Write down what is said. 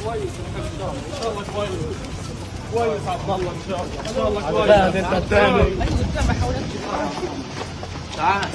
كويس كويس، ان شاء الله كويس كويس عبد الله، ان شاء الله ان شاء الله كويس. انت الثاني. تعال.